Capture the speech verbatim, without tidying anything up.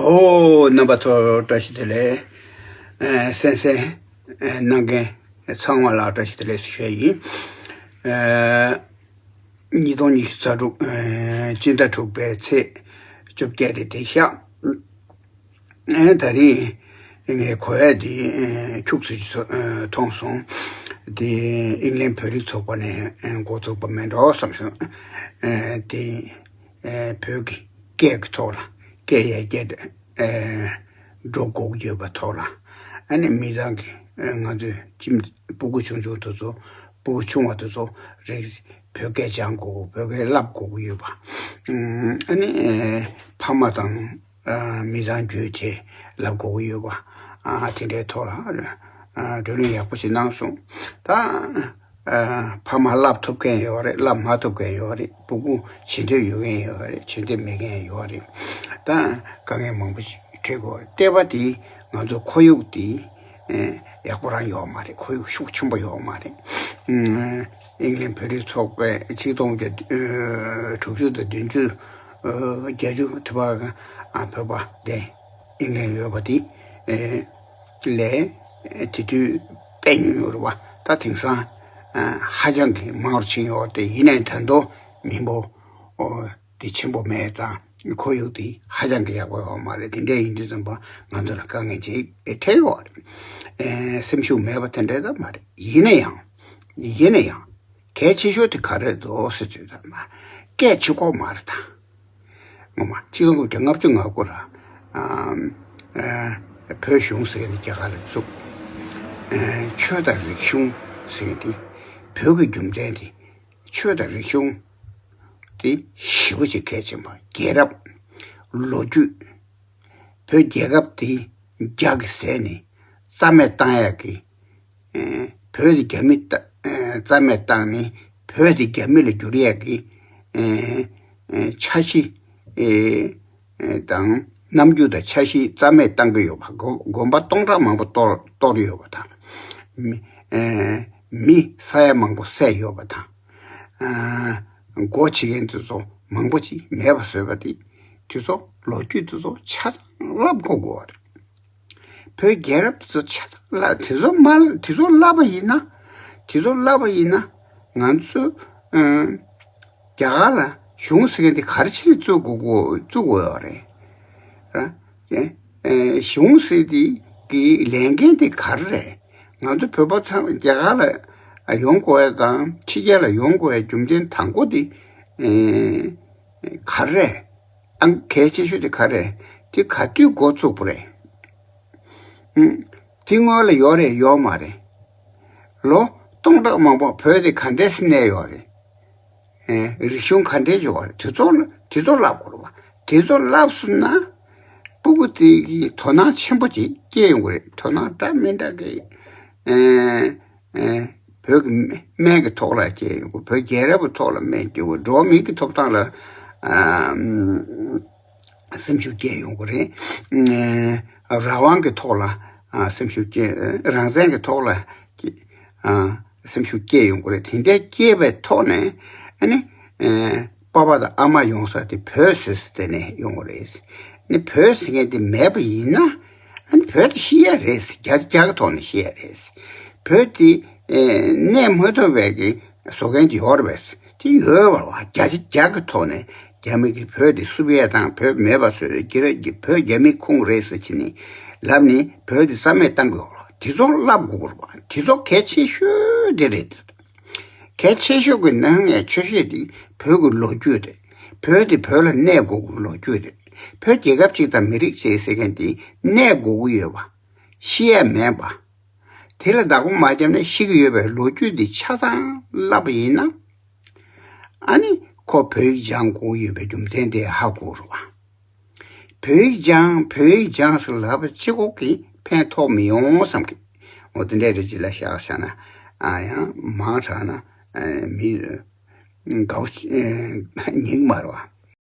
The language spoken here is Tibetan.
ཨོ། རྣམ་པ་ཚོ་བཀྲ་ཤིས་བདེ་ལེགས། ཨ། གསན་གཟིགས་གནང་མཁན་ཚང་མ་ལ་བཀྲ་ཤིས་བདེ་ལེགས་ཞུ་ཡ་ཡིན། ཨ། ཉིས་སྟོང་ཉི་ཤུ་རྩ་དྲུག་ཨ། སྤྱི་ཟླ་དྲུག་པའི་ཚེས་བཅོ་བརྒྱད་དེ་དེ་ཤག་ཨ། ད་རེས་ངས་གོ་ཡ་དེ་ཨ། ཁྱུག་ཙམ་ཞིག་མཐོང་སོང་། དེ་ཨིང་ལན་བོད་རིགས་ཚོགས་པ་ནས་འགོ་བཙུགས་པ་མིན་འགྲོ་བསམ་སོང་། ཨ། དེ་ཨ། བོད་ཀྱི་སྐད་ཀྱི་ཐོག་ལ་སྐད་ཡར་རྒྱས་ཨ། འགྲོ་དགོས་ཀྱི་ཡོད་པ་ཐོག་ལ། ཨ་ནི་མི་ཚང་གི་ཨ། ང་ཚོའི་ཁྱིམ་སྤུ་གུ་ཆུང་ཆུང་དེ་ཚོ་སྤུ་གུ་ཆུང་བ་དེ་ཚོ་རིགས་བོད་སྐད་སྦྱང་དགོས། བོད་སྐད་བསླབ་དགོས་ཀྱི་ཡོད་པ། ཨ་ནི་ཨ། ཕ་མ་དང་ཨ། མི་ཚང་བརྒྱུད་དེ་བསླབ་དགོས་ཀྱི་ཡོད་པ། ཨ། དེ་འདྲའི་ཐོག་ལ་ཨ། བགྲོ་གླེང་ཡག་པོ་ཞིག་གནང་སོང་། ད་ཨ། ཕ་མ་བསླབ་ཐུབ་མཁན་ཡོད་རེད། བསླབ་མ་ཐུབ་མཁན་ཡོད་རེད། སྤུ་གུ་བྱེད་འདོད་ཡོད་མཁན་ཡོད་རེད། བྱེད་འདོད་མེད་མཁན་ཡོད་རེད། ད་དཀའ་ངལ་མང་པོ་ཞིག་འཕྲད་ཀྱི་ཡོད་རེད། ལྟེ་བ་དེ་ང་ཚོ་ཁོར་ཡུག་དེ་ཨ། ཡག་པོ་རང་ཡོད་མ་རེད། ཁོར་ཡུག་ཤུགས་ཆེན་པོ་ཡོད་མ་རེད། ཨ། ཨིང་ལན་བོད་རིགས་ཚོགས་པས་ཆིག་སྟོང་དྲུག་ཅུ་དང་བདུན་ཅུ་ཨ། བརྒྱད་ཅུ་དེ་བར་ཨ། བོད་པ་དེ་ཨིང་ལན་ཡོད་པ་དེ་ཨ། ལས་དེ་དུས་དཔེ་ཉུང་ཉུང་རེད་པ། ད་དེང་སང་ཨ། ཧ་ཅང་གི་མང་རུ་ཕྱིན་ཡོད་རེད། ཡིན་ནའི་ད་དུང་མི་འབོར་དེ་ཆེན་པོ་མེད་ཙང་ཁོར་ཡུག་དེ་ཧ་ཅང་གི་ཡག་པོ་ཡོད་མ་རེད། དེ་འདྲ་ཡིན་དུས་ཙམ་པ་ང་ཚོ་ལ་དཀའ་ངལ་ཅིག་འཕྲད་ཡོད་རེད། ཨ། སེམས་ཤུགས་མེད་པ་དེ་འདྲ་ད་མ་རེད། ཡིན་ན་ཡང་ཡིན་ན་ཡང་གལ་ཆེ་ཤོས་དེ་ག་རེ་རེད་འདུག་ཟེར་དུས་ཙམ་པ་སྐད་ཆེ་ཁོག་མ་རེད་ད། ངོ་མ་ཆིག་སྟོང་དགུ་བརྒྱ་ལྔ་བཅུ་ང་དགུ་ལ་ཨ། ཨ། བོད་གཞུང་ཟེར་ནས་རྒྱ་གར་ལ་བཙུགས། ཨ། ཆོས་དང་རིག་གཞུང་ཟེར་ནས་དེ་བོད་ཀྱི་རྒྱུ་མཚན་དེ་ཆོས་དང་རིག་གཞུང་དེ་ཞེ་པོ་ཅིག་གལ་ཆེན་པོ། རྒྱལ་རབས་ལོ་རྒྱུས། བོད་རྒྱལ་ཁབ་དེ་རྒྱ་གིས་ཟས་ནས་རྩ་མེད་བཏང་ཡག་གི། ཨ། བོད་དེ་རྒྱ་མི་ད་ཨ། རྩ་མེད་བཏང་ནས་བོད་དེ་རྒྱ་མི་ལ་བསྒྱུར་ཡག་གི། ཨ། ཨ། འཆར་གཞི། ཨ། ཨ། དང་རྣམ་འགྱུར་དང་འཆར་གཞི་རྩ་མེད་བཏང་གི་ཡོད་པ། དགོན་དགོན་པ་སྟོང་ཕྲག་མང་པོ་གཏོར་གཏོར་ཡོད་པ་དང་། མི་ཨ། མི་ས་ཡ་མང་པོ་བསད་ཡོད་པ་དང་། ཨ། སྒོ་ཕྱེ་མཁན་དེ་ཚོ་མང་པོ་ཅིག་མེད་པ་བཟོས་པ་དེ། དེ་ཚོ་ལོ་རྒྱུས་དེ་ཚོ་ཆ་ཚང་བསླབ་དགོས་དགོས་པ་རེད། བོད་རྒྱལ་རབས་དེ་ཚོ་ཆ་ཚང་བསླབ། དེ་ཚོ་མ་དེ་ཚོ་བསླབ་པ་ཡིན་ན། དེ་ཚོ་བསླབ་པ་ཡིན་ན་ང་ཚོ་ཨ། རྒྱ་གར་ལ་གཞུང་ཟེར་མཁན་དེ་ག་རེ་བྱས་ནས་བཙུགས་དགོས་དགོས་བཙུགས་དགོས་ཡོད་རེད། ར། ཨེ། ཨེ། གཞུང་ཟེར་དེ་གི་ལས་འགན་དེ་ག་རེ་རེད། ང་ཚོ་བོད་པ་ཚང་རྒྱ་གར་ལ་ཡོང་དགོས་ཡ་དང་ཕྱི་རྒྱལ་ལ་ཡོང་དགོས་ཡ་རྒྱུ་མཚན་དང་པོ་དེ་ཨེ། ག་རེ་རེད། ཨང་གལ་ཆེ་ཤོས་དེ་ག་རེ་རེད། དེ་ག་དུས་འགོ་བཙུགས་པ་རེད། ཨང་། དེ་སྔོན་ལ་ཡོད་རེད་ཡོད་མ་རེད། ལོ་སྟོང་ཕྲག་མང་པོ་བོད་དེ་ག་འདྲས་སེ་གནས་ཡོད་རེད། ཨེ། རིག་གཞུང་ག་འདྲས་ཡོད་རེད། དེ་ཚོ་དེ་ཚོ་བསླབ་དགོས་རེད་པ། དེ་ཚོ་བསླབ་སོང་ན་སྤུ་གུ་དེ་གི་དོ་སྣང་ཆེན་པོ་ཅིག་སྐྱེ་ཡོང་གི་རེད། དོ་སྣང་འདྲ་མི་འདྲ་གི། ཨེ། ཨེ། བོད་ཀྱི་སྨན་གྱི་ཐོག་ལ་སྐྱེ་ཡོང་གི། བོད་རྒྱལ་རབས་ཀྱི་ཐོག་ལ་སྨན་སྐྱེ་གི། འགྲོ་བ་མིའི་ཐོབ་ཐང་ལ་ཨ། སེམས་ཤུགས་སྐྱེ་ཡོང་གི་རེད། ཨ། རང་དབང་གི་ཐོག་ལ་ཨ། སེམས་ཤུགས་སྐྱེ། རང་བཙན་གྱི་ཐོག་ལ་སྐྱེ་ཨ། སེམས་ཤུགས་སྐྱེ་ཡོང་གི་རེད། དེ་འདྲའི་སྐྱེས་པའི་ཐོག་ནས་ཨ་ནི་ཨ། པ་ཕ་དང་ཨ་མ་ཡོང་ས་དེ་བོད་ཟེར་ས་དེ་ནས་ཡོང་གི་རེད། ཨ་ནི་བོད་ཟེར་མཁན་དེ་མེད་པ་ཡིན་ན་ཨ་ནི་བོད་དེ་ཤི་ཡ་རེད། རྒྱ་རྒྱ་གི་ཐོག་ནས་ཤི་ཡ་རེད། བོད་དེ་ཨ། གནས་མ་ཐུབ་པའི་གི་བཟོ་མཁན་ཅིག་ཡོད་རེད་པས། དེ་ཡོད་པ་རེད་པ། རྒྱ་རྒྱ་གི་ཐོག་ནས་རྒྱ་མི་གིས་བོད་དེ་བསུབ་ཡས་དང་བོད་མེད་པ་བཟོས་ཏེ་རྒྱ་བོད་རྒྱ་མིའི་ཁོངས་རེད་ཟེར་བྱས་ནས་ལབ་ནས་བོད་དེ་རྩ་མེད་བཏང་དགོས་པ་རེད། དེ་ཚོ་བསླབ་དགོས་པ་རེད་པ། དེ་ཚོ་གལ་ཆེ་ཤོས་དེ་རེད། གལ་ཆེ་ཤོས་ཀྱི་ནང་ནས་ཆེ་ཤོས་དེ་བོད་ཀྱི་ལོ་རྒྱུས་དེ། བོད་དེ་བོད་ལ་གནས་དགོས་ཀྱི་ལོ་རྒྱུས་དེ། བོད་རྒྱལ་ཁབ་ཅིག་དང་མི་རིགས་ཅིག་ཟེར་མཁན་དེ་གནས་དགོས་ཀྱི་ཡོད་པ། ཤི་ཡས་མེད་པ། དེ་ལ་བདག་པོ་མ་བརྒྱབ་ན་ཤི་གི་ཡོད་པའི་ལོ་རྒྱུས་འདི་ཆ་ཚང་བསླབ་པ་ཡིན་ན། ཨ་ནི་ཁོ་བོད་ཡིག་སྦྱང་དགོས་ཡོད་པའི་རྒྱུ་མཚན་དེ་ཧ་གོ་རུ་བ། བོད་ཡིག་སྦྱང་བོད་ཡིག་སྦྱང་ཟེར་ལབ་པ་གཅིག་པོ་གིས་ཕན་ཐོགས་མི་ཡོང་བསམ་གི། འོ་དེ་འདྲའི་རེ་ཅིག་ལ་བཞག་བཞག་ན་ཨ་ཡང་མང་དྲགས་ན་ཨ་མི་དགའ་པོ་ཉིག་མ་རུ་བ།